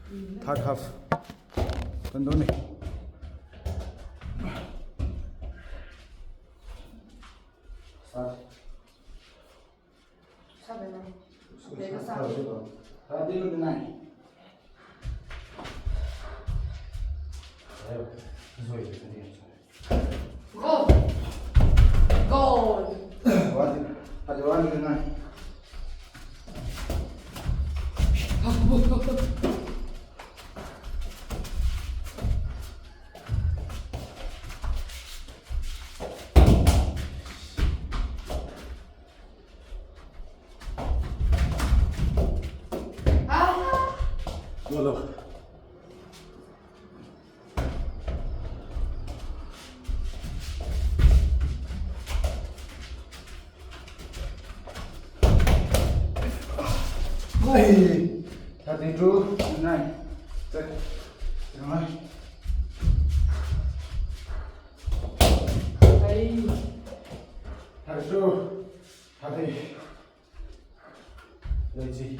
Third half kan dawn ni. Start. Go! Goal! 32, 9, 10, 32, 30,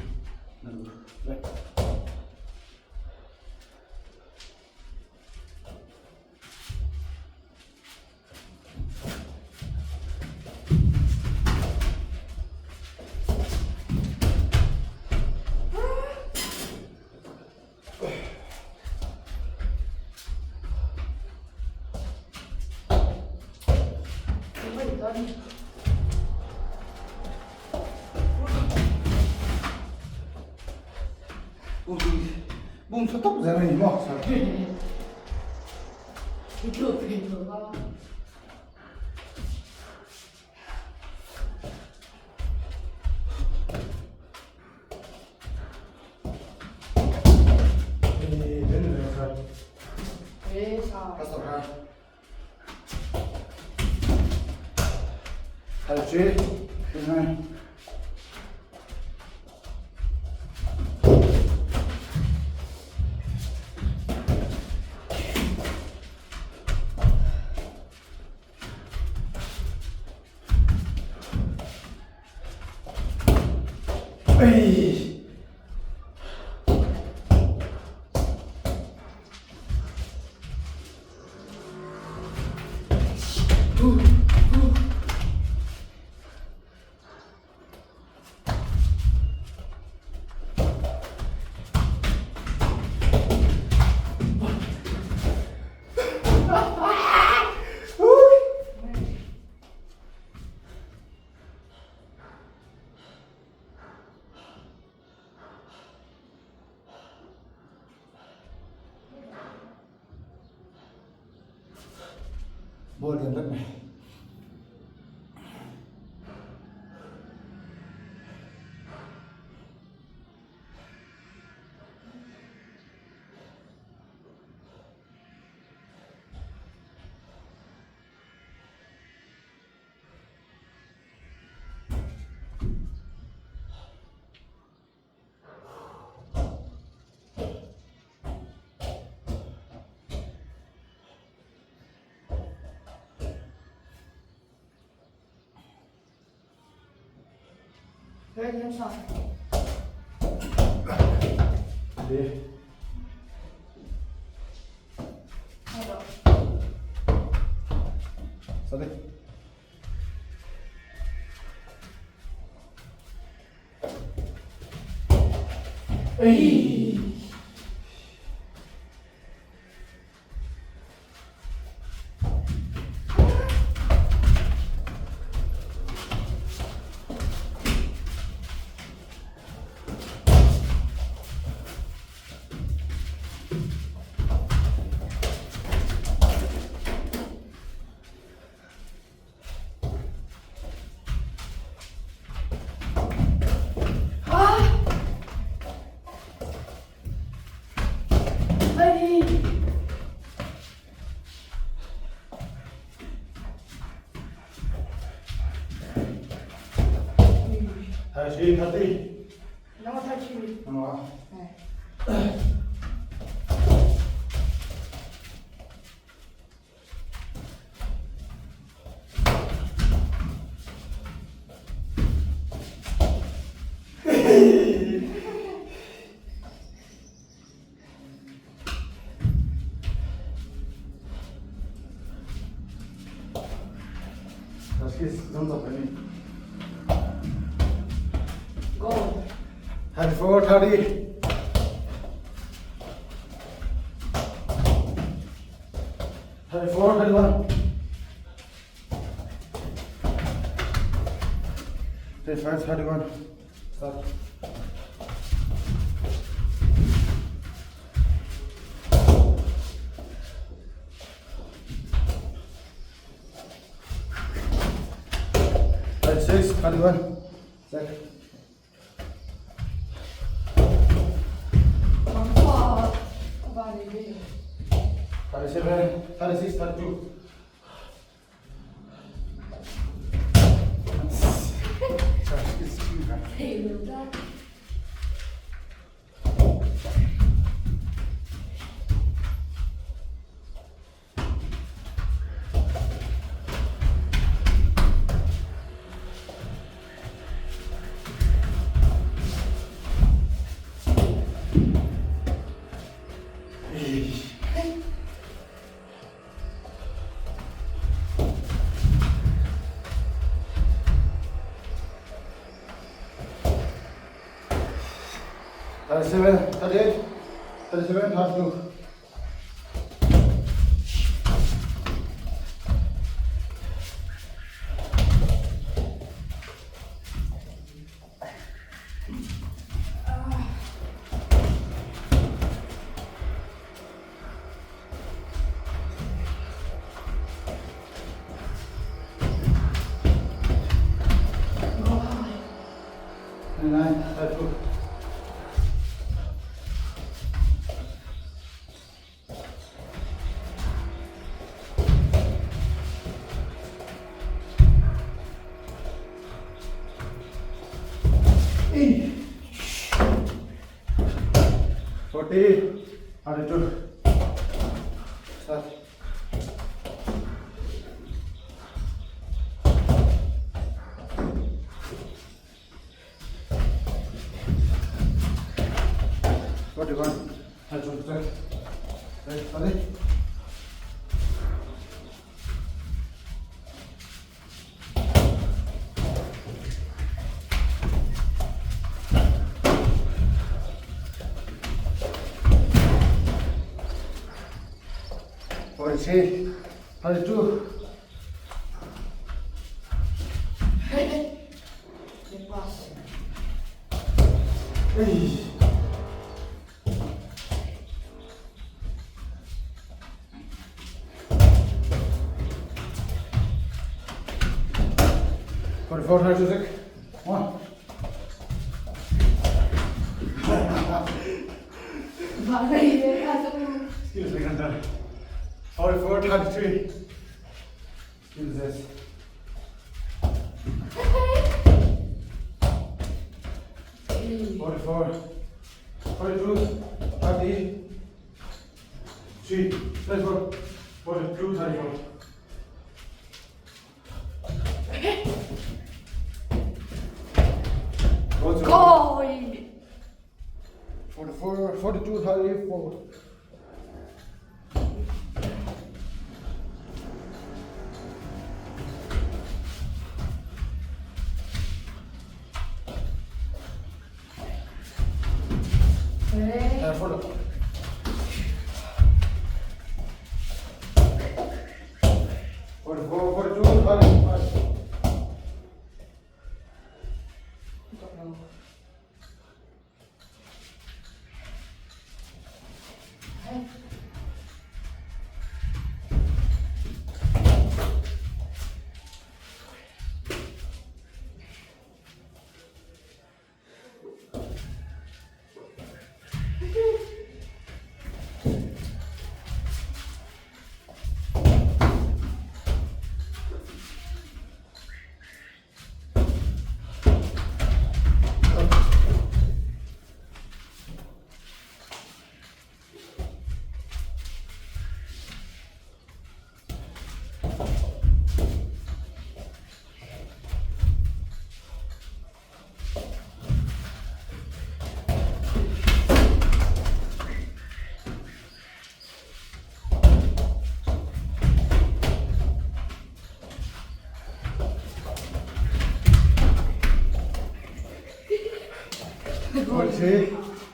1, 2, Bung tha tak zel a ni maw sir. 8, 9. Ei! Ball lian vek mai. Sade. Ei! 다시 다시 넘어 탈출. 넘어가. 네. Excuse, don't stop me. Go. 34, 30. 34, 31. 35, 31. Stop. 36, 31. Second. Mangkhua a van ei ve. 37, 36, 32. Thei lo tlat. 37, 38, 37, 32. 29, 32. 40, 42. Start. 41, 32, 33. 43, 42. Lepas. Ei. 44, 36. 1. Van ei ve a chu. Excuse me, Ganta. 44, 33. Excuse this. 44, 42, 33, 34, 42, 34. Go to Goi. 44, 42, 34. Hey. 40. 44, 42, 35. Don't know. Hey.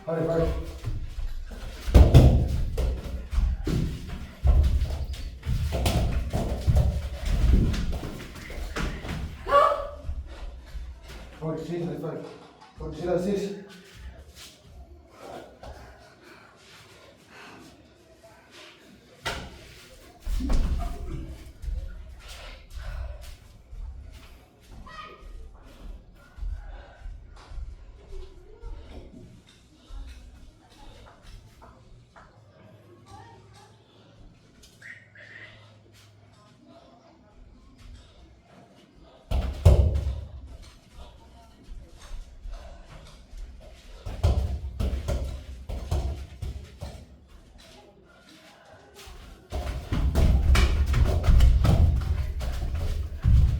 35. 43, 35, 43, 36.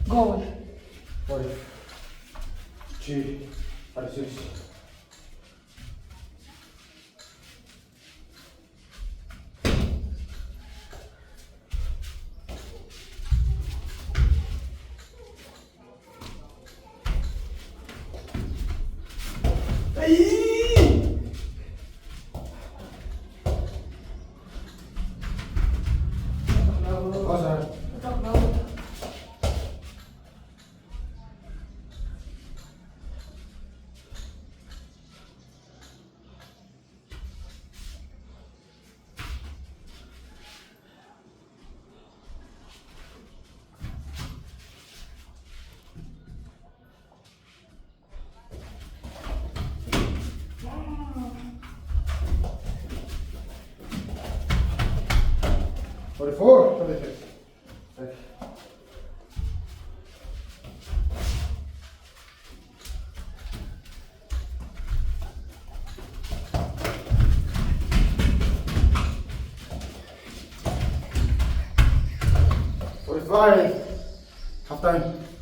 Goal. 43, 36. 44, 46. Right. 45. Half time.